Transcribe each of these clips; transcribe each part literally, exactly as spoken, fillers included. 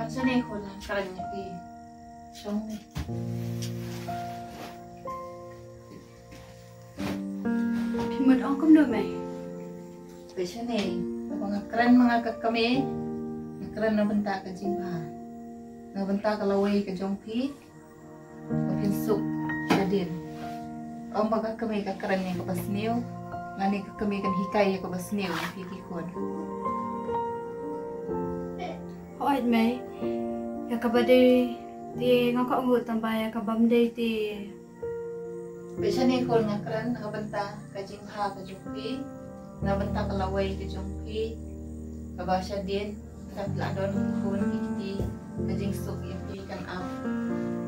Shane khun, nga kren ïa phi. Shong ne. Phi mut ong kumno, mei? Phi shane, haba nga kren ma nga ka kmie, nga kren na bynta ka jingbha, na bynta ka lawei ka jong phi, ba phin suk shadien. Ym ba ka kmie ka kren ïa kaba sniew, lane ka kmie kan hikai ïa kaba sniew ïa phi ki khun. Hooid mei, ïa kaba dei te nga kohnguh, tangba ïa ka bym dei te. Phi shane khun, nga kren na ka bynta ka jingbha ka jong phi, na bynta ka lawei ka jong phi, kaba shadien, lada phi la don ki khun ki kti, ka jingsuk ïa phi kan ap.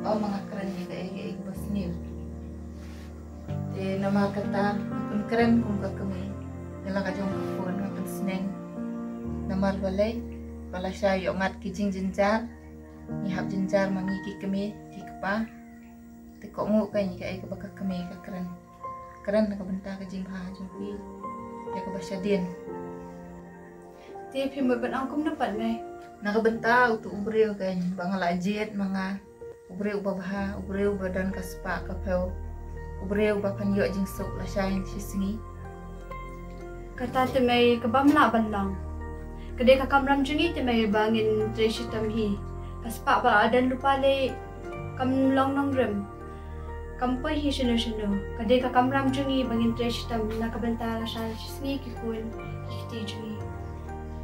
Ym ba nga kren ïa kaei kaei kaba sniew. Te namar kata, nga pynkren kum ka kmie, ïa la ka jong ka khun nga pynsneng. Namar balei? Ba lashai ïoh ngat ki jingjynjar, ngi hap jynjar ma ngi ki kmie ki kpa. Te kohnguh kein ïa kaei kaba ka kmie ka kren. Kren na ka bynta ka jingbha jong phi, ïa kaba shadien. Te phi mut ban ong kumno pat, mei? Na ka bynta uto u briew kein ba nga la jied ma nga. U briew uba bha, u briew uba don ka spah ka phew, u briew uba pynïoh jingsuk lashai shisngi. Kata te mei, ka bym lah ban long. Ka dei ka kamram jong ngi te mei ba ngin trei shitom hi. Ka spah ba la don lypa lei kam long nongrim, kam poi hi shano shano. Ka dei ka kamram jong ngi ba ngin trei shitom na ka bynta lashai shisngi ki khun ki kti jong ngi.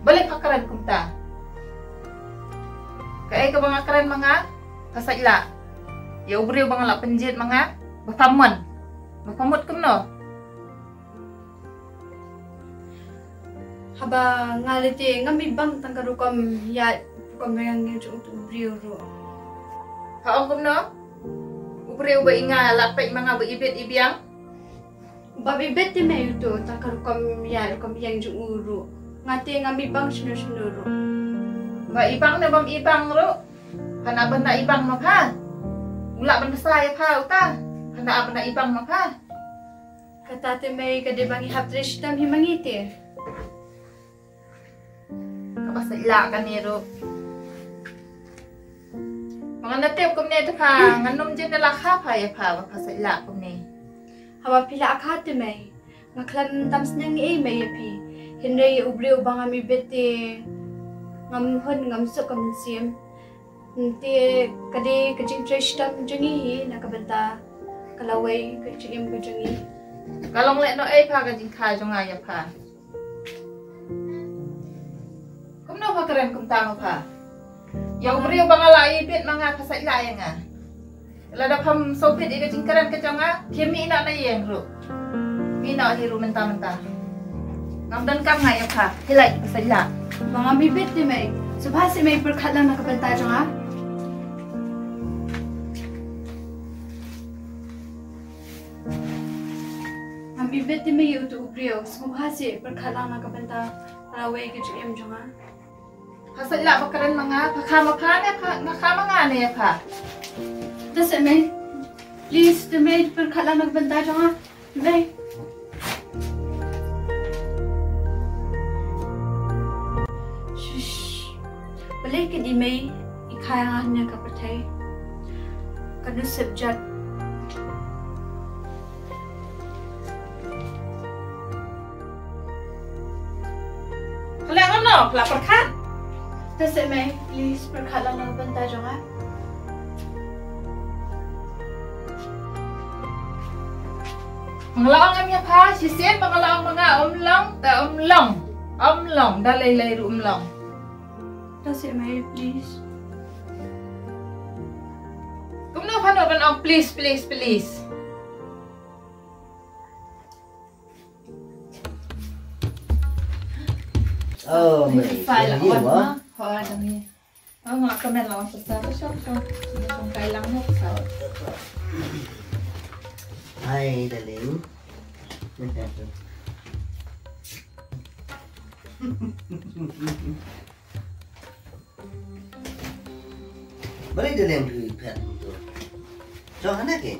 Balei pha kren kumta? Kaei kaba nga kren ma nga, pha sait lah. Ïa u briew ba nga la pynjied ma nga, ba pha mon, ba pha mut kumno? Haba nga leh te ngam ibang tang ka rukom ïaid rukom ïeng jong uto u briew ruh. Pha ong kumno? U briew ba i nga la peit ma nga ba ibit ibiang. Ba ibit te mei uto tang ka rukom ïaid rukom ïeng jong u ruh. Nga te ngam ibang shano shano ruh. Ba ibang ne bym ibang ruh, hana ban da ibang ma pha. U lah ban bsa ïa pha uta, hana ban da ibang ma pha. Kata te mei ka dei ba ngi hap trei shitom hi ma ngi te. Kaba sait lah kane ruh. Ba ngan da tip kumne te pha, ngan ym jin da la kha pha ïa pha ba pha sait lah kumne. Haba phi la kha te mei, nga khlem tam sneng ei mei ïa phi. Hynrei ïa u briew ba ngam ibit te ngam hun, ngam suk ka mynsiem. Te ka dei ka jingtrei shitom jong ngi hi na ka bynta ka lawei ka jingim ka jong ngi. Ka long lehnohei pha ka jingkha jong nga ïa pha. Kumno pha kren kumta ma pha? Ïa u briew ba nga la ibit ma nga pha sait lah ïa nga. Lada pham sngewbit ïa ka jingkren ka jong nga, khie mih noh na ïing ruh. Mih noh hi ruh mynta mynta. Ngam donkam nga ïa pha. Hi leit, pha sait lah. Ba ngam ibit te mei. Sngewbha seh mei pyrkhat lang na ka bynta jong nga. Ngam ibit te mei ïa uto u briew. Sngewbha seh pyrkhat lang na ka bynta ka lawei ka jingim jong nga. Pha sait lah ba kren ma nga, pha kha ma pha ne, pha, nga kha ma nga ne pha. Da seh mei. Please, te mei pyrkhat lang na ka bynta jong nga. Mei. Shush. Balei kine mei i kha ïa nga hangne ha ka pyrthei. Ka nusip jot. Khlem ano, khlem pyrkhat. Da seh mei, please pyrkhat lang na ka bynta jong nga. Ba nga la ong em ïa pha, shisien ba nga la ong ma nga ym long, te ym long. Ym long, da lei lei ruh ym long. Da seh mei, please. Kumno pha noh ban ong please, please, please. Oh, mei, file on ma. Ho, dang ni. Oh, nga kmen la wan sa sa, shong, shong. Shong kai lang mo sa. Hi, darling. Balei da lem phi phet tu? Jong hana ke?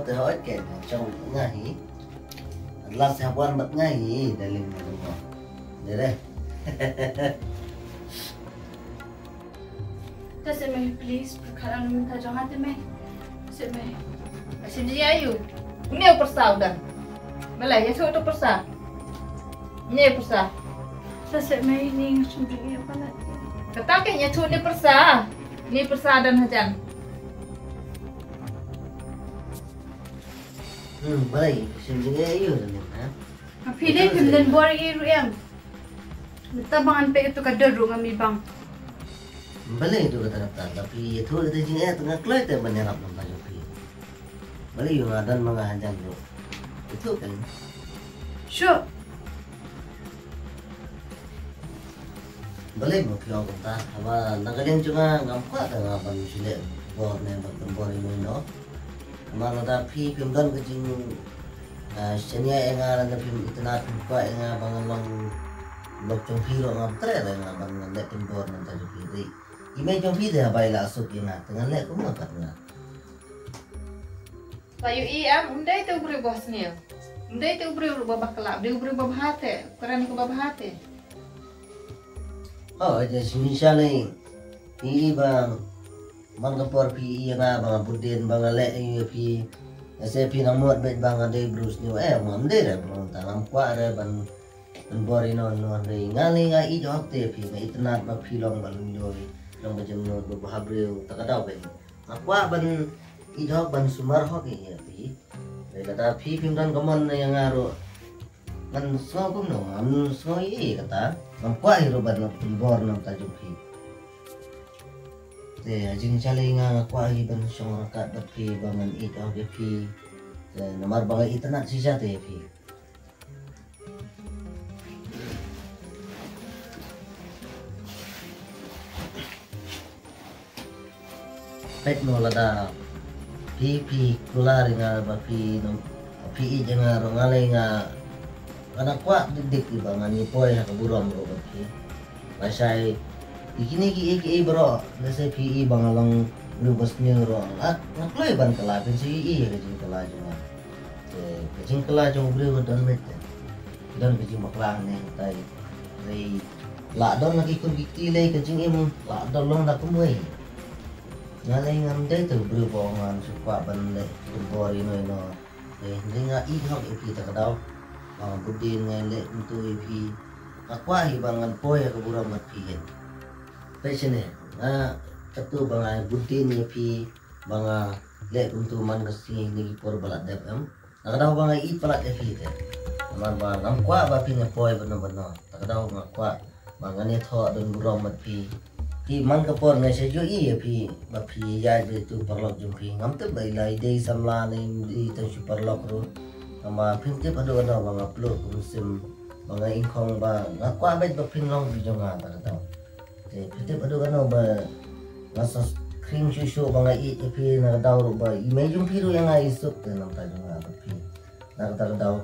Te hoi ke, chong nga hi. Last hap wan bat nga hi, darling mo. Dere. Ta se me, please, perkara ni minta jong ate me. Se me. Asin ji ayu. Une u persa udah. Bala ya tu persa. Une persa. Ta se me ni ngasum ji apa lagi. Kata ke ya tu ni persa. Ni persa dan hajan. Hmm, balei, shim jingeh ïa u ne, ha? Phi dei phim don bor ïa u ruh em. Mynta ba ngan peit ïa tu ka dor ruh ngam i bang. Balei tu kata kata, la phi ïathuh ïa tu jingeh tu nga kloi te ban ïarap namar jong phi. Balei ïa nga don ma nga hajan ruh. Ïathuh kan. Sure. Balei mo phi ong kumta? Haba na ka liang jong nga ngam kwah te nga ban shu leh bor ne ban pynbor ïa uno uno. Namar lada phi phim don ka jing, ah, shaniah ïa nga lada phim itynnad phim kwah ïa nga ba ngan long lok jong phi ruh ngam treh re nga ban ngan leh pynbor na ka jong phi. Dei i mei jong phi te haba i la suk ïa nga te ngan leh kumno pat nga. Sa ïohi em, um dei te u briew ba sniew. Um dei te u briew ruh ba bakla, dei u briew ba bha te, u kren ka ba bha te. Oh, ja shisha lei. Phi i ba man ka por phi i ïa nga ba nga bud dien ba nga leh ïa phi. Nga seh phi nang mut beit ba nga dei briew sniew, eh, ngam dei re, ba nga ta ngam kwah re ban pynbor ïa uno uno, hynrei nga lei nga ïeit hok te ïa phi, nga itynnad ba phi long ba lynñioi, long ba jemnud, ba bha briew, ta ka daw beit. Nga kwah ban ïeit hok ban sumar hok ïa phi. Hynrei lada phi phim don ka mon ïa nga ruh ngan sngew kumno, ngan sngew ïa kata. Ngam kwah hi ruh ban pynbor na ka bynta jong phi. Te ha jingshisha lei nga, nga kwah hi ban shong ryngkat bad phi ba ngan ïeit hok ïa phi. Te namar ba nga itynnad shisha te ïa phi. Peit mo lada phi, phi kular ïa nga ba phi nang, phi ïeit ïa nga ruh nga lei nga, nga kwah dik dik ïa ba ngan ïa poi ha ka burom ruh bad phi. Lashai ïa kine kiei kiei baroh, lashai phi i ba nga long briew ba sniew ruh nga, nga kloi ban kylla, phin sa ïohi ïa ka jingkylla jong nga. Te ka jingkylla jong u briew ka don beit te. Don ka jingbakla hangne hangtai. Hynrei la don la ki khun ki kti lei ka jingim la don long da kumwei. Nga lei ngam dei te u briew ba ong ngan shu kwah ban leh pynbor ïa uno uno. Te hynrei nga ïeit hok ïa phi ta ka daw. Ba nga bud dien nga leh kumto ïa phi. Nga kwah hi ba ngan poi ha ka burom bad phi hi. Peit shane, nga katto ba nga bud dien ïa phi. Ba nga leh kumto man ka sngi ne ki por ba la dep em. Na ka daw ba nga ïeit palat ïa phi te. Namar ba ngam kwah ba phin ïa poi bano bano. Ta ka daw nga kwah ba ngan ïathoh don burom bad phi. Te man ka por nga shu ïohi ïa phi ba phi ïaid bad itu paralok jong phi. Ngam tip ba i la i dei samla ne i dei tang shu paralok ruh. Namar phin tip haduh kano ba nga pluh kum sim ba nga ingkhong ba nga kwah beit ba phin long phi jong nga ta ka daw. Te phi tip haduh kano ba nga sa khring shuh shuh ba nga ïeit ïa phi na ka daw ruh ba i mei jong phi ruh ïa nga i suk te nangta jong nga bad phi. Na kata ka daw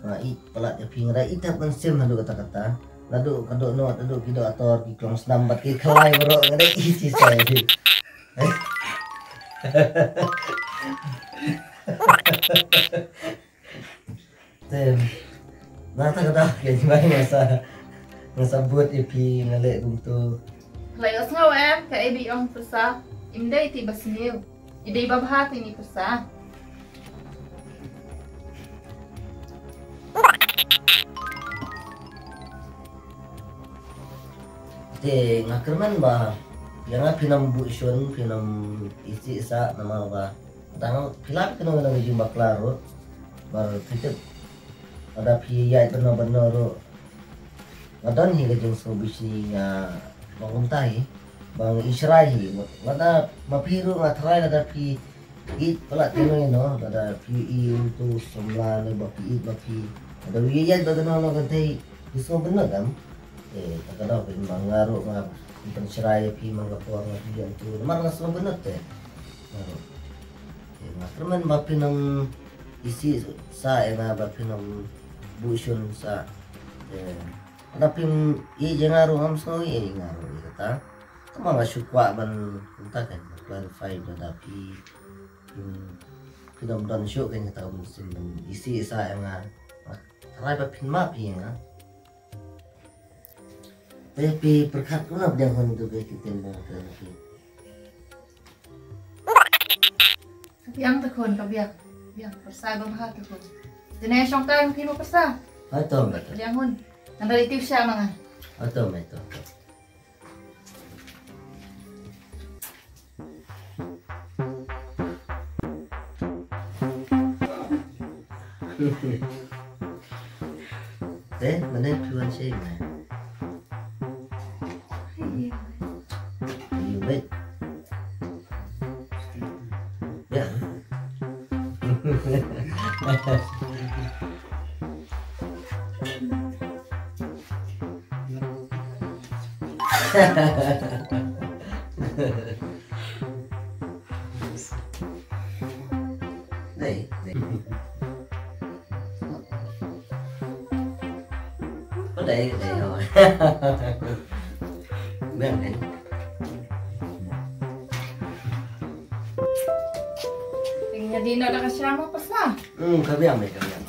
nga ïeit palat ïa phi, nga da ïeit tap ban sim haduh kata kata. Naduh ka dohnud, naduh ki doh ator, ki klong snam bad ki khlai baroh nga da ïeit shisha ïa phi. Te na kata ka daw ke jingmai nga sa, nga sa bud ïa phi nga leh kumto. La ïohsngew em kaei ba i ong pyrsa, im dei te ba sniew, i dei ba bha te ini pyrsa. Te nga kyrmen ba ïa nga phin ym buh shun, phin ym isih sah namar ba Tang phi la phi kynnoh na ka jingbakla ruh. Ba phi tip lada phi ïaid bynno bynno ruh nga don hi ka jingsngewbishni, nga long kumta hi ba nga i shrai hi. Lada ma phi ruh nga tharai lada phi ïeit palat ïano ïano, lada phi i uto samla ne ba phi ïeit ma phi, lada u ïaid ba kano kano kynthei phi sngewbynnud em. Eh, ta ka daw phi, ma nga ruh nga pynshrai ïa phi man ka por nga phi ïa uto namar nga sngewbynnud te. Nga ruh. Te nga kyrmen ba phin ym isih sah ïa nga, ba phin ym buh shun sah. Te lada phim ïeit ïa nga ruh ngam sngew ïeit ïa nga ruh ïa kata. Tangba nga shu kwah ban kumta kan, ban clarify ba lada phi, phin Phi dang don shuh kane ka mynsiem ban isi isa ïa nga. Tharai ba phin map ïa nga. Te phi pyrkhat kumno pdiang hun tu, phi ki tim dang kren phi. Ka biang te khun, ka biang. Biang pyrsa ba bha te khun. Te ne shong kai phi mo pyrsa. Hai to, hai to. Pdiang hun. Ngan da leit tip sha ma nga. Hai to, hai to. Te, mane phi wan shei mane. Ïa wei. Ïa. Dei, dei. Ko dei, dei ho. Biang dei. Tinggal di nak dah kasih lama pas lah. Hmm, ka biang dei, ka biang.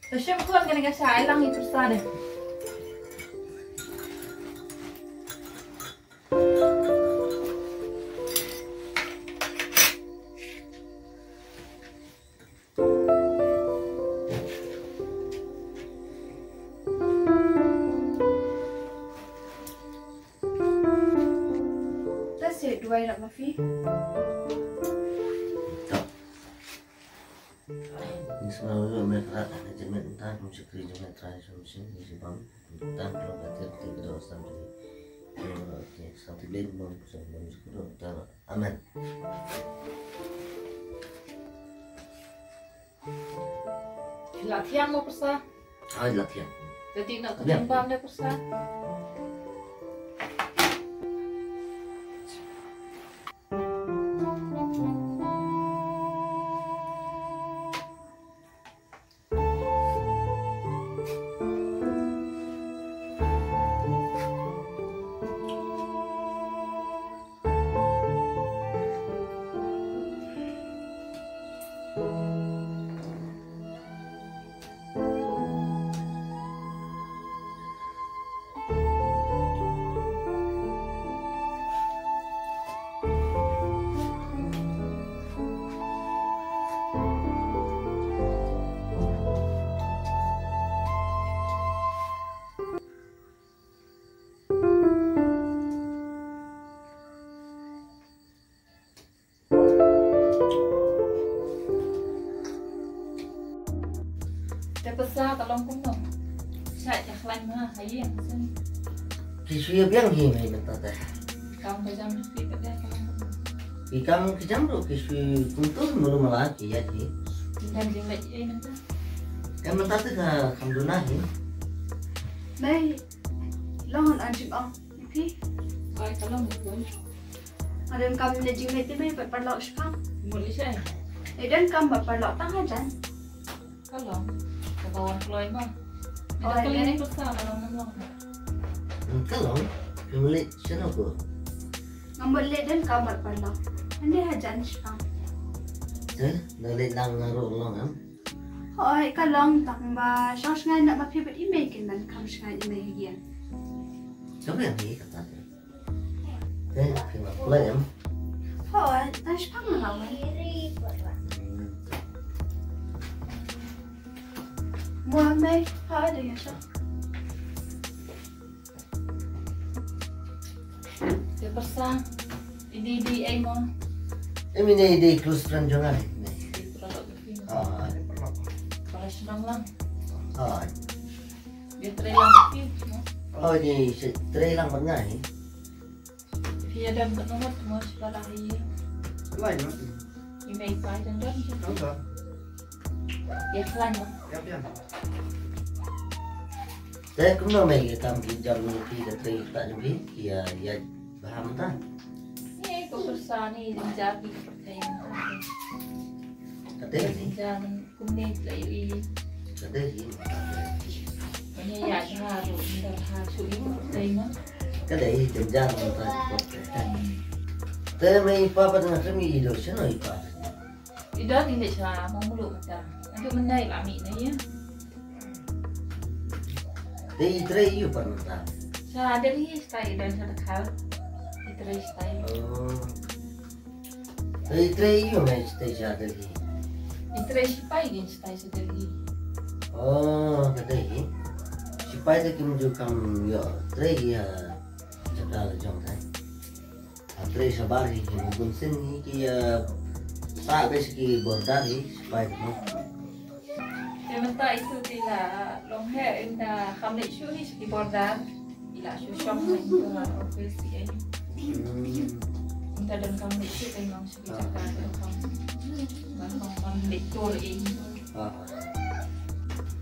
Te shim khun, kane ka shai lang ïa pyrsa de. Te sa duwai noh ma phi. Ni sngewbha me ka, ka jingmut mynta kum shakri jong me Trai Jong Shin, ni shibam mynta ka long ka ter ti ka dawasam ti. Sa ti len bam sa bam sa ka dawasam. Amen. La thiang mo pyrsa. Ai, la thiang. Jadi nak ketimbang dia pyrsa. Te pyrsa ka long kumno? Shait ka khlaiñ ma ha ïing shen. Ki shu ïa biang hi mynta te. Kam ka jam ruh phi ka dei ka long kumno? Ki kam ki jam ruh ki shu kumto mulu mala ki ïa hi. Ki kam jingleit ei mynta. Ka mynta te ka kam duna hi. Mei long an jingong. Phi? Oi, ka long kumno? Nga donkam leit jingleit te mei, bad paralok shipang. Mut leit shaei? Nga donkam bad paralok tang hajan. Ka long. Kaba wan kloi mo. Oi, ka leit pyrsa ka long, ka long. Ka long. Phi mut leit shano ko? Nga mut leit donkam bad paralok. Hynrei hajan shipang. Eh, da leit lang nga ruh long em? Hooid, ka long tang ba shong shngaiñ noh ma phi bad i mei, kin ban kham shngaiñ i mei ha ïing. Ka biang hi kata te. Te phi mut leit em? Hooid, tang shipang nga la wan. Mo mei, hooid, ïa shong. Te pyrsa, i dei i dei ei mo? Em, i dei i dei close friend jong nga, i dei. I paralok ka phi mo? Ah, i paralok. Para shnong lang. Ah. Dei trei lang ka phi mo? Oh, dei trei lang bad nga, eh. Phi ïa don bad nga mo, mo shu la hi. Lai mo. I mei pa i don don. Don don. Ïa khlaiñ mo. Ïa biang. Te kumno mei, ka kam ki jam jong phi, ka trei ka jong phi, ki ïa, ïa bha mynta? Ïa, ko Pyrsa ni jynjar ki pyrthei. Ka dei hi. Jynjar kumne la ïohi. Ka dei hi. Kane ïa jynjar ruh jynjar ha shu ïohi pyrthei ma. Ka dei hi jynjar ma ta ki pyrthei. Te me i pa pat nga trim i lo shano i pa. I don i leh sha ma mulu mynta. Atu mynta i la mih na ïa. Te i trei ïa u pat mynta. Sha Delhi stai i don sha Dkhar. I trei stai. Oh. Te i trei ïa u me stai sha Delhi. I trei sipai i stai sha Delhi. Oh, ka dei hi. Sipai te kim ju kam ïoh trei ïa jaka la jong te. Atre shabar hi, hi bun sien hi ki, eh, sah beit ki border hi, sipai mo. Te mynta itu te la long he, ynda kham leit shuh hi sha ki border. I la shu shong hi, ynda office hi. Hmm. Ynda don kham leit shuh, te long sha ki jaka, don kham. Ban long kham leit tour hi. Ah.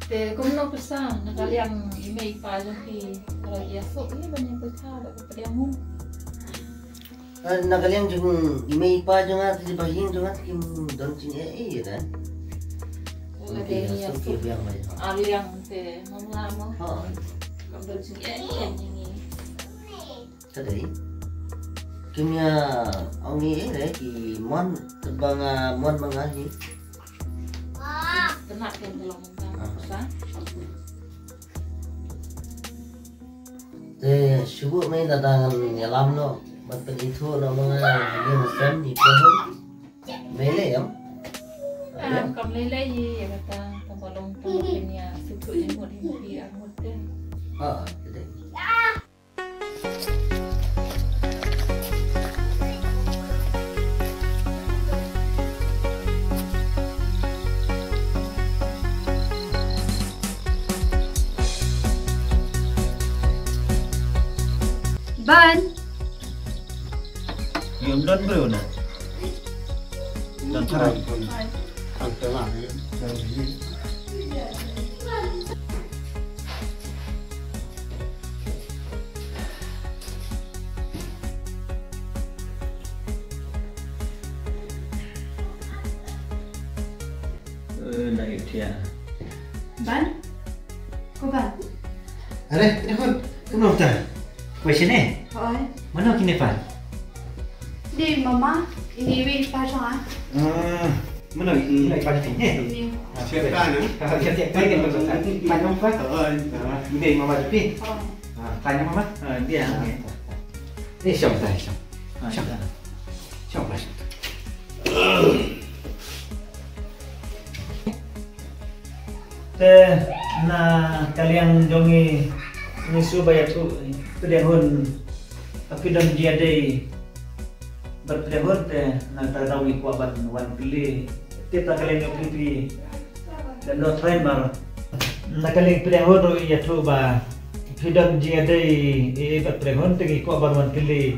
Te kumno pyrsa na ka liang i mei i pa jong phi, ka la ïa suk ïa ban ïa pyrkhat bad ka pdiang hun. Eh, na ka liang jong i mei i pa jong nga, te ba ïing jong nga te kim don jingeh ei ei. Ka dei ïa suk ïa biang mai. Ar liang te mong la mo. Ha. Kam don jingeh ei ei jong ngi. Ka dei. Kim ïa ong ei ei re ki mon, te ba nga mon ba nga hi. Kena kem ka long mynta. Ah. Sa. Te shu buh mei, lada ngan ïalam noh ban pynithuh noh ma nga ïa ka sem i pynhun. Mei lei em? Ah, kam lei lei ïa kata, tang ba long tang ba pynïasuthuh jingmut ïa phi arngut te. Ah, ka dei. Ban. Ym don briew na. Don tharai. Eh, na ïa. Ban? Ko Ban? Are, eh, Hon, kumno ta? Poi shane? Hooid. Mano kine pat? Dei mama, ini wei pa jong nga. Ah, mano i, i pa jong ne? Ini. Ah, siap kan, eh? Ah, siap, siap. Baik, kan, baik, baik. Panjang pa? Hooid. Ah, ini mama jong phi? Hooid. Ah, tanya mama. Ah, dia. Ah, ni shong, tanya shong. Ah, shong. Shong pa, shong. Te na ka liang jong ngi, ngi shu ba ïathuh pdiang hun, ha phi don jingïadei bad pdiang hun, te na kata ka daw ngi kwah ban wan kylli. Te na ka liang jong phi, phi don noh trai mar. Na ka liang pdiang hun ruh ïathuh ba phi don jingïadei bad pdiang hun, te ngi kwah ban wan kylli.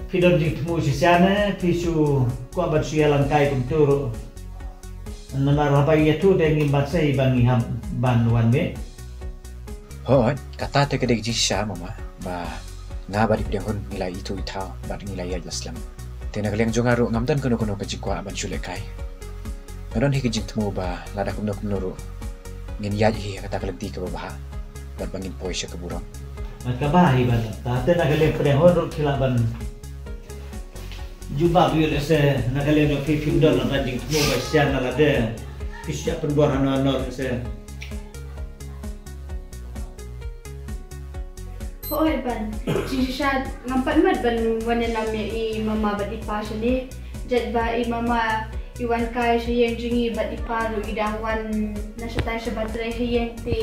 Phi don jingthmu shisha ne phi shu kwah ban shu ïalam kai kumtu ruh? Namar haba ïathuh te ngim pat sah ban ngi hap ban wan mih. Hooid, kata te ka dei ka jingshisha mama, ba nga bad i pdiang hun ngi la ithuh ithaw bad ngi la ïaid la slem. Te na ka liang jong nga ruh ngam don kano kano ka jingkwah ban shu lehkai. Nga don hi ka jingthmu ba lada kumno kumno ruh ngin ïaid hi ha kata ka lynti kaba bha bad ba ngin poi sha ka burom. Kaba hi ban, te na ka liang pdiang hun ruh phi lah ban jubab ïa lehse na ka liang jong phi phim don la ka jingthmu ba shisha na lade phi shu ïa pynbor hano hano lehse. Hooid Ban, jingshisha ngam pat mad ban wan ïalam ïa i mama bad i pa shane. Jait ba i mama i wan kai sha ïing jong ngi bad i pa ruh i dang wan na shatai shabar trei ha ïing te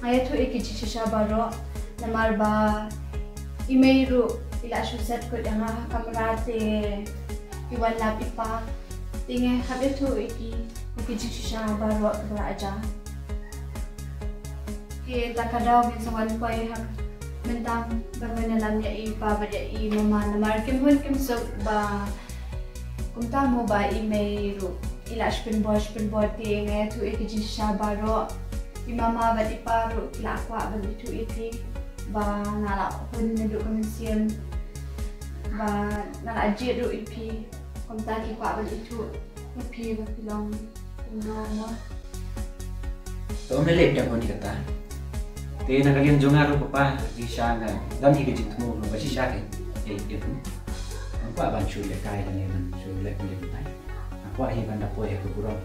nga ïathuh ïa ki jingshisha baroh. Namar ba i mei ruh i la shu set kot ïa nga ha kamra te i wan lap i pa. Te nga hap ïathuh ïa ki, ïa ki jingshisha baroh ba la jia. Te ta ka daw ngin sa wan poi ha mynta ban wan ïalam ïa i pa bad ïa i mama namar kim hun kim suk ba kumta mo ba i mei ruh i la shu pynbor shu pynbor te nga ïathuh ïa ki jingshisha baroh. I mama bad i pa ruh ki la kwah ban ithuh ïa te ba nga la hun naduh ka mynsiem. Ba nga la jied ruh ïa phi, kumta ki kwah ban ithuh ïa phi ba phi long kumno mo. To ym lei lei pdiang khun ïa kata. Te na ka liang jong nga ruh papa, jingshisha nga don hi ka jingthmu ba shisha te. Ïa ïa phi. Nga kwah ban shu lehkai lane ban shu leh kumne kumtai. Nga kwah hi ban da poi ha ka burom.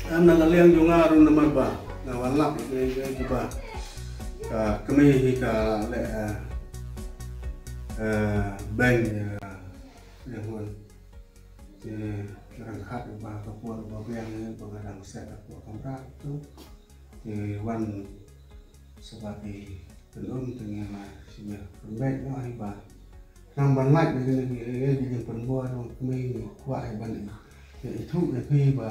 Em, na ka liang jong nga ruh namar ba nga wan lap ïa ka, ïa ka ba ka kmie hi ka leh, eh, eh, beiñ, eh, ïa ngan. Te ryngkat ba ka por ba biang hi ba nga dang set ka por kamra tu. Te wan sa ba ki pynum te ngi ma shu ïa pynbeit noh hi ba nang ban lait na kine ki, eh, ki jingpynbor jong kmie, ngi kwah hi ban ïa ithuh ïa phi ba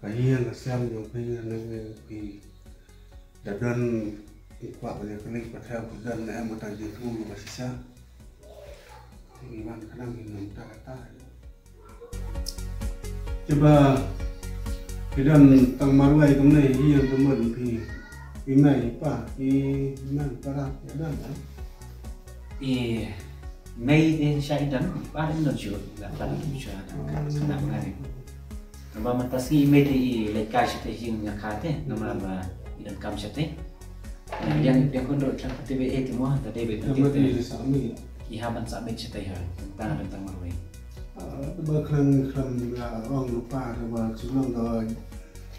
ka ïing ka sem jong phi na ngi phi da don, ngi kwah ban ïa kylli pathew phi don ne em, mynta jingthmu ba shisha. Te ngi wan khnang hi na mynta kata. Te ba phi don tang marwei kumne, i ïa ka mon phi, i mei i pa, i mei i para, ïa don, eh? I mei te sha i don, i pa te don shuh, la pa te sha, na ka, na ka, na ka. Namar mynta sngi i mei te i leit kai shatei, i ïa ka te, namar ba i donkam shatei. Ïa, ïa, ïa khun ruh tang te ba eh te mo, ta dei ba. Namar te te sa mei. I hap ban sa mei shatei ha. Tang, tang, tang marwei. Ah, ba khlem, khlem la ong lypa, ba shnong da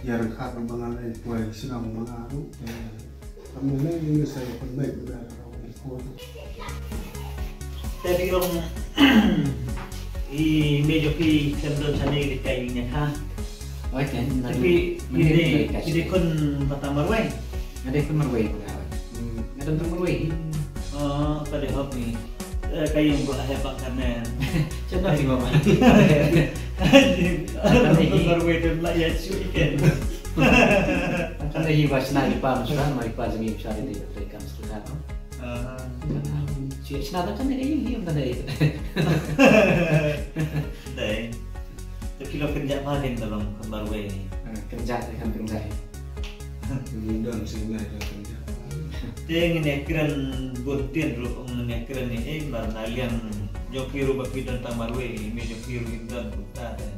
ïa ryngkat ba nga leit poi shnong ba nga ruh. Te kam lei lei ngi sa ïa pynbeit ba da ong lypa. Te phi ong i mei jong phi khlem don shane leit kai ïing ïa ka. Oi, te na phi, phi dei, phi dei khun ba tang marwei. Nga dei khun marwei ba nga. Hmm, nga don tang marwei. Oh, ka dei hok ni. Eh, ka ïing ba heh ba kane. Sha na phi mama. Khun marwei te la ïa shu i ken. Kan dei hi ba shna i pa, shna ma i pa jong i, shna dei dei kam sha ka. Ah. Shi, shna da kan dei, ïa, ïa, kan dei. Dei. Te phi long kynjah bha kein, ka long khun marwei. Ah, kynjah te kan kynjah. Ngi don shi nai da kynjah. Te ngin ïa kren bun ktien ruh, ngin ïa kren ïa, eh, namar na liang jong phi ruh ba phi don tang marwei, i mei jong phi ruh i don kumta te.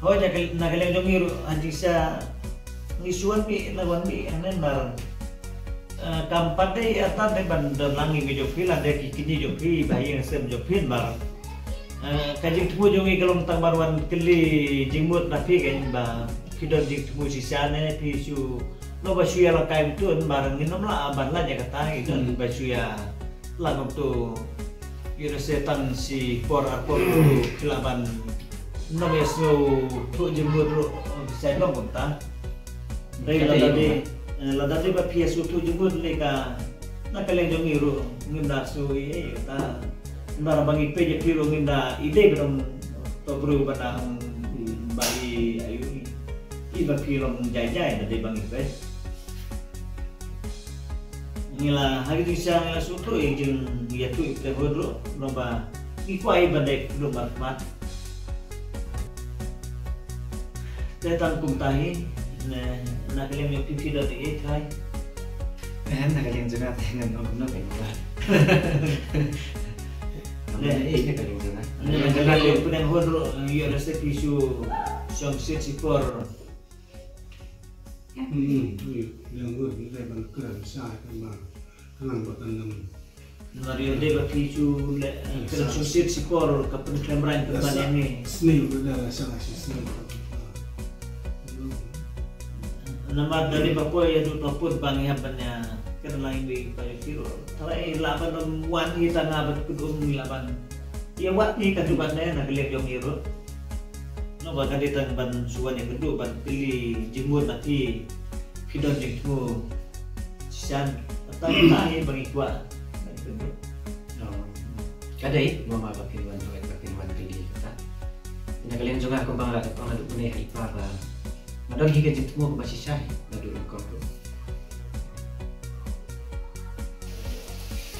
Hooid, na ka, na ka liang jong ngi ruh, ha jingshisha ngi shu wan mih, la wan mih, hangne namar, eh, kam pat dei ïa tan dei ban don lang i mei jong phi, lane ki kñi jong phi, ba ïing sem jong phi namar. Eh, ka jingthmu jong ngi ka long tang ban wan kylli jingmut na phi kein ba phi don jingthmu shisha ne phi shu, no ba shu ïa lehkai kumtu namar ngin ym lah ban lait ïa kata, ngi don ba shu ïa Lah kumtu, ïa lehse tang shi por ar por kumtu, ki lah ban nym ïa sngewthuh jingmut ruh, sa long kumta. Dei lada dei, eh, lada dei ba phi ïa sngewthuh jingmut ne ka, na ka liang jong ngi ruh, ngim da sngew ei ei kata. Namar ba ngi peit ïa phi ruh ngim da i dei ba dang to briew ba dang ba i ayu i. I ba phi long jai jai da dei ba ngi peit. Ngi la ha ki jingshisha ngi la sngewthuh ïa jingïathuh ïa phi te hud ruh, namar ba ngi kwah ïa ban dei khlem markhmat. Te tang kumta hi, ne, na ka liang jong phi phi don ei ei trai. Eh, na ka liang jong nga te ngan ong kumno ka ïa ba. Ne, eh, na ka liang jong nga. Ne, na ka liang jong phi te hud ruh, ïa lehse phi shu shong shisha shi por. Hmm, ïa, ïa, ïa, ïa, ban kren sa, kan ba, kan ba, kan ba. Namar ïa dei ba phi shu leh, eh, kren shu shisha shi por ka pynkhlem rain pynban ïa ngi. Sniew, da la sa, sniew. Namar da dei ba poi ïa duh to pud ba ngi hap ban ïa kren lang ïa phi ruh. Tharai lah ban wan hi tang ba kudum ngi lah ban ïa wad hi ka duh ban ne na ka liang jong ngi ruh. Namar ba ka dei tang ban shu wan ïa kynduh ban kylli jingmut na phi, phi don jingthmu shisha, tang tang hi ba ngi kwah. Ka dei mama ba kin wan, ba kin wan kylli kata. Na ka liang jong nga kumba nga la ong naduh mynne ha i pa ba nga don hi ka jingthmu kaba shisha hi naduh nyngkong ruh.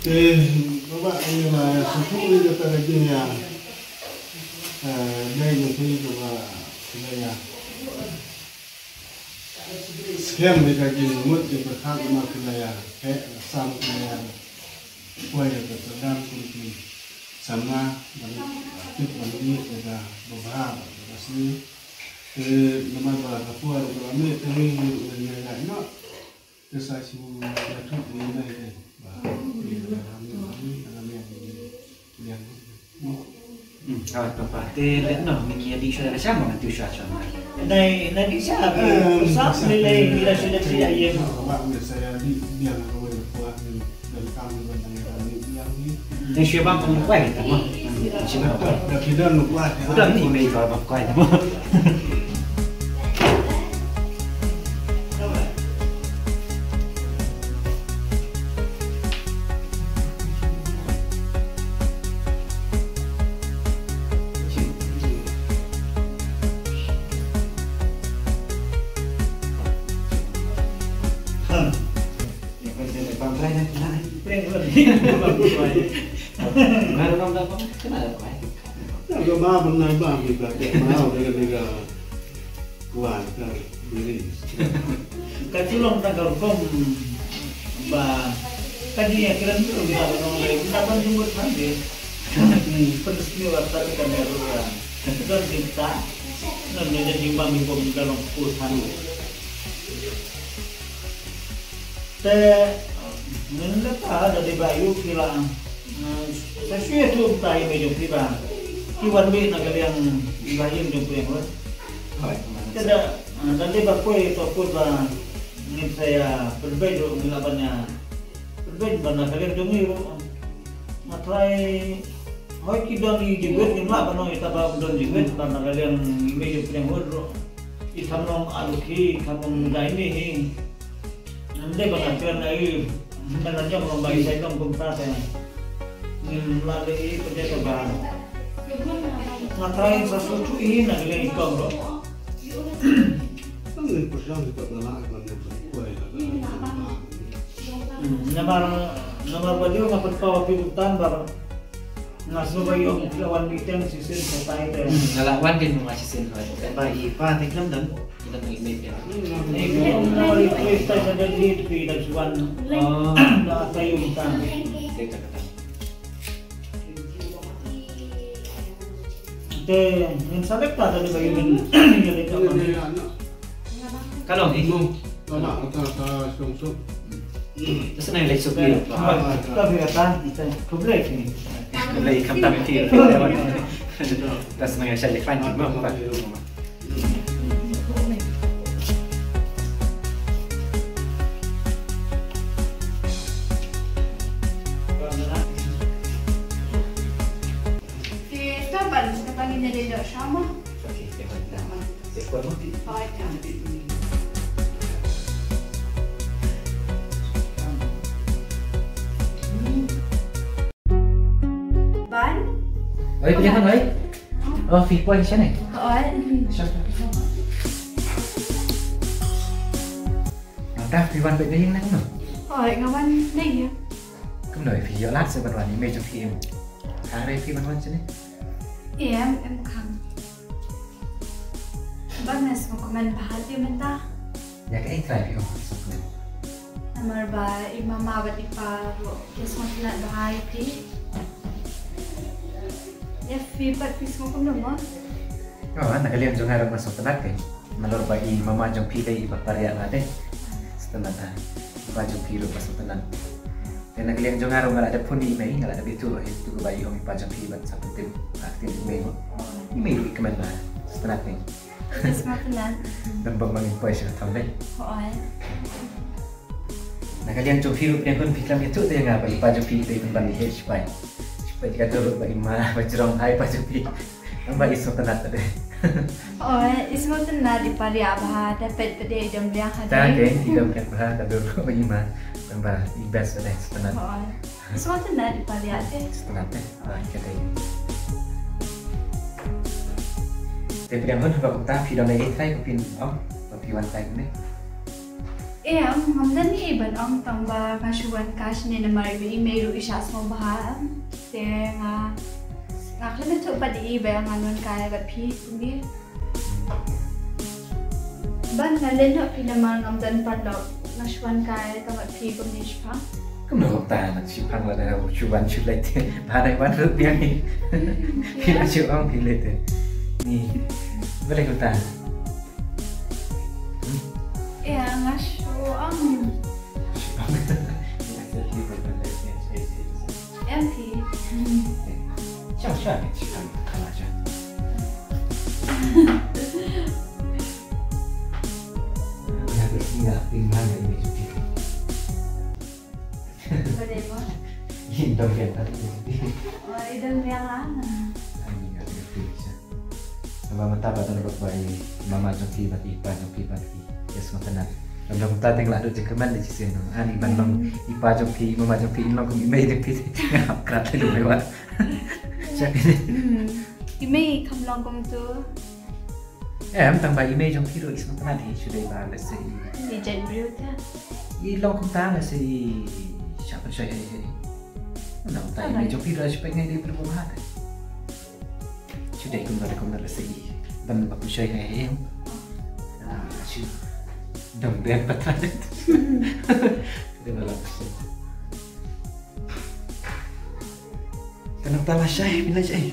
Te, baba, ngi la sngewthuh ïa kata ka jingïa, eh, dei jong phi kaba phi la ïa skhem ïa ka jingmut jingpyrkhat, namar phi la ïa heh la sam, phi la ïa poi ïa ka sdang. Samla ban tip ban ïa ka ba bha ba ka sni. Te namar ba ka por ka ba me te me ngi ngi ngi ngi no. Te sa shu ya tu ni na te ba ni na ni na ni ni ni. Hmm, ah, papa. Te let no, ni ngi adi shu da ka sham, ngan tu shu shu. Nai, nai di sha, eh, sa, ni le, ni da shu da shu ya yen. Ba ni sa ya di, ni ya na ko ni ko ni. Dei shi bang pun kwai tamo. Shi bang kwai. Udah ni mei ba bang kwai tamo. Ka ju long tang ka rukom ba ka jingïakren tu kita ba nong lai kita ban jingmut hangne. Pynlong ka kamera. Don kita. Nong ne jingmut kita long pus hangne. Te, ngin leh ta da dei ba ïoh phi la, eh, sa shu ïathuh kumta ïa i mei jong phi ba ki wan beit na ka liang i ba ïing jong phi ruh. Te da, eh, da dei ba poi to put ba ngin sa ïa pynbeit ruh, ngin lah ban ïa pynbeit ban na ka liang jong ngi ruh. Nga tharai hooid ki don i jingwit, ngim lah ban ong ita ba ym don jingwit, ban na ka liang i mei jong phi ruh. I Thamlong a duk hi, i Thamlong dai ni hi. Ngan dei ba nga kren na i, ngan la jam long ba i sai long kumta te. Ngim lah dei i pynjah ka ba. Nga tharai sa shu tu i na ka liang i kong ruh. Hmm, namar, namar ba dei nga pynpaw phi kumta ba nga sngewbha ïoh phi la wan meeting shisien sa tai te. Hmm, nga la wan dei nga shisien hooid. Te ba i pa te khlem don, i don i mei phi. Ni phi ong na ri phi tai sa dei phi da shu wan. Oh. Da tai ïoh kumta. Te kata. Te ngin sa leh ta da ba ïoh ngin ïa leh ta. Ka long i. Mong, tama, ta, ta, song, song. Ta sneng lei suk ni. Ta bi kata, ta khublei ni. Khublei khamtam ti. Ta sneng sha lei fan mo ba. Te ta ban sa ta ngin ïa dei doh sha ma. Okay, te ban ta. Te kuat mati. Hooid, ta. Ban? Oi, phi han oi. Oh, phi poi sha ne? Hooid. Sha. Nangta phi wan beit na ïing ne kumno? Hooid, nga wan na ïing. Kumno phi ïoh lad sa ban wan, i mei jong phi em? Hare phi ban wan shane? Em, em khang. Ba nga sngewkmen bha te mynta. Ïa kaei trai phi ong sngewkmen? Namar ba i mama bad i pa ruh ki sngewtynnat bha ïa phi. Ïa phi pat phi sngew kumno mo? Oh, na ka liang jong nga ruh nga sngewtynnat te. Nalor ba i mama jong phi dei i ba pariah bha te. Sngewtynnat ah. I pa jong phi ruh ba sngewtynnat. Te na ka liang jong nga ruh nga la dep phone ïa i mei, nga la dep ïathuh ïa katu kaba i ong i pa jong phi ban sa pyntip ha ka ktien i mei mo. I mei ruh i kmen bha. Sngewtynnat te. Sngewtynnat. Dang bym ma ngin poi sha ka thong dei. Hooid. Na ka liang jong phi ruh phi dang khun phi khlem ïathuh te ïa nga ba i pa jong phi dei ban ban ïa shipai. Shipai te ka ruh ba i ma ba jrong ai pa jong phi. Nang ba i sngewtynnat te. Hooid, i sngewtynnat i pariah bha te peit te dei i dang biang ha. Ta dei. Ke i dang biang bha ka dur ba i ma. Nang ba i best te sngewtynnat. Hooid. I sngewtynnat i pariah te. Sngewtynnat te. Ah, ka dei. Te phi dang khun ba kumta phi dang dei trai ko phin ong ba phi wan tai ne. Em, ngam don ei ban ong tang ba nga shu wan kai shane namar ba i mei ruh i shah sngewbha. Te nga, nga khlem ïathuh pat ïa i ba ngan wan kai bad phi kumne. Ban nga leh noh phi namar ngam don paralok, nga shu wan kai tang bad phi kumne shipang. Kumno kumta, nang shipang lada u shu wan shu leit te. Ba dei wan ruh biang hi. Phi la shu ong phi leit te. Ni. Balei kumta? Ïa, nga shu ong. Shu ong. Em phi. Shu, shu, shu. Nga bersih lah, pinggan dari meja. Ba dei mo? Ïa, dang biang kat. Oh, i dang biang ah. Ai, nga ngerti sha. Namar mynta ba don bad ba i mama jong phi bad i pa jong phi bad i. Yes, ma kane. Lam dang mynta teng la dut jingkmen da shisien. Ani ban long i pa jong phi, mama jong phi, in long kum i mei jong phi. Nga hap krat lei lu mei wa. Sha. Hmm. I mei kam long kumtu. Em, tang ba i mei jong phi ruh i sngewtynnat hi, shu dei ba lehse i. I jait briew te. I long kumta lehse i shah pynshoi hei hei. Nang ta i mei jong phi ruh shu peit ngai dei briew ba bha te. Shu dei kumno dei kumno lehse i ban ba pynshoi hei hei. Ah, shu dang biang pat. Dei ba lehse. Ka nangta lashai, phi leit shaei?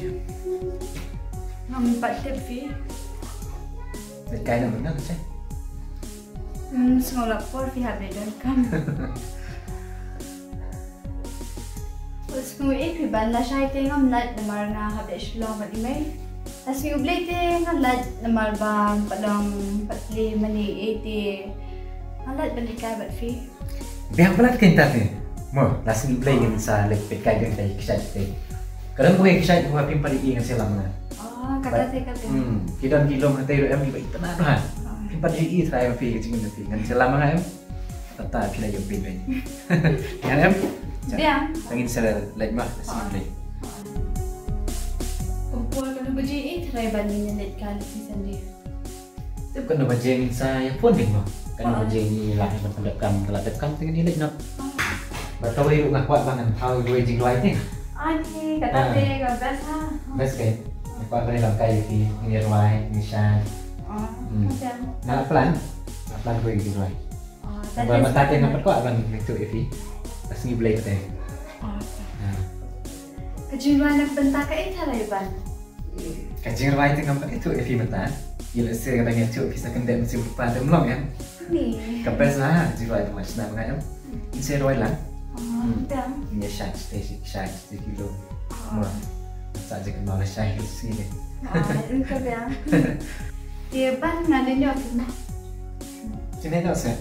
Ngam pat tip phi. Leit kai na mynta lashai. Hmm, sngew la por phi hap leit donkam. Sngew eh phi ban lashai te ngam lait namar nga hap leit Shillong bad i mei. Lashai U Blei te nga lait namar ba pat long pat leh mane eh te nga lait ban leit kai bad phi. Biang palat kein ta te. Mo, lashai U Blei ngin sa leit peit kai biang ta i kshaid te. Ka dang buh i kshaid ba phim pat ïohi ngan sa lam nga. Oh, kata te kata. Hmm, ki don ki lum hangtei ruh em, i ba i tnat ruh ha. Phim pat ïohi trai ba phi ka jingim phi ngan sa lam nga em. Tata phi la ïohi peit. Biang em? Biang. Tang ngin sa leit ma, lashai U Blei. Kum por kano baje i trai ban ngin leit kai lashai Sunday. Tip kano ba jing sa ïa phone ding mo. Kano ba jing ïa la ïa pyndonkam la donkam te ngi leit noh. Ba tawei ruh nga kwah ba ngan thaw ïa kawei jingrwai te. Ani kata te ka best ha. Best ke. Nga kwah ba ngi lam kai ïa phi ngi rwai ngi shad. Nga la plan. Nga la plan kawei jingrwai. Ba mynta te nga pat kwah ban ïathuh ïa phi. Ka sngi Blei te. Ka jingrwai na ka bynta kaei te la ïa ban. Ka jingrwai te ngam pat ïathuh ïa phi mynta. Ïa lehse ka dang ïathuh phi sa kyndit mynsiem lypa te ym long em. Ka best la ka jingrwai te ma shna ma nga em. Ngin sa rwai lang. Ngin ïa shad shatei shi shad shatei ki lum. Ma sa jingkynmaw ma la shai ka sngi ne. Ka biang. Te ban nga leit noh kumno? Shu leit noh se.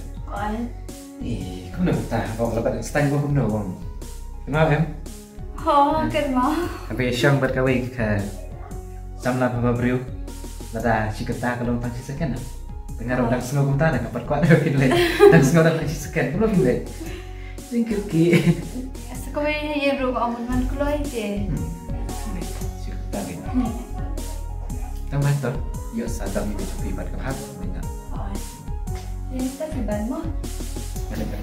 Ih, kumno kumta ba la pat stang ba kumno bang. Kumno em? Ho, kynmaw. Haba ïashong bad kawei ka samla ba briew. Lada shi kynta ka long tang shi second. Te nga ruh dang sngew kumta, dang pat kwah da phin leit. Dang sngew da tang shi second. Kumno phin leit? Jingkyrkieh. Sa kawei ïa ruh ka ong ban kloi te. Shi kynta leit. Tang ba to. Ïoh sa dang ïa jong phi bad ka hap. Mynta. Ïa ta phi ban mo. Bad ka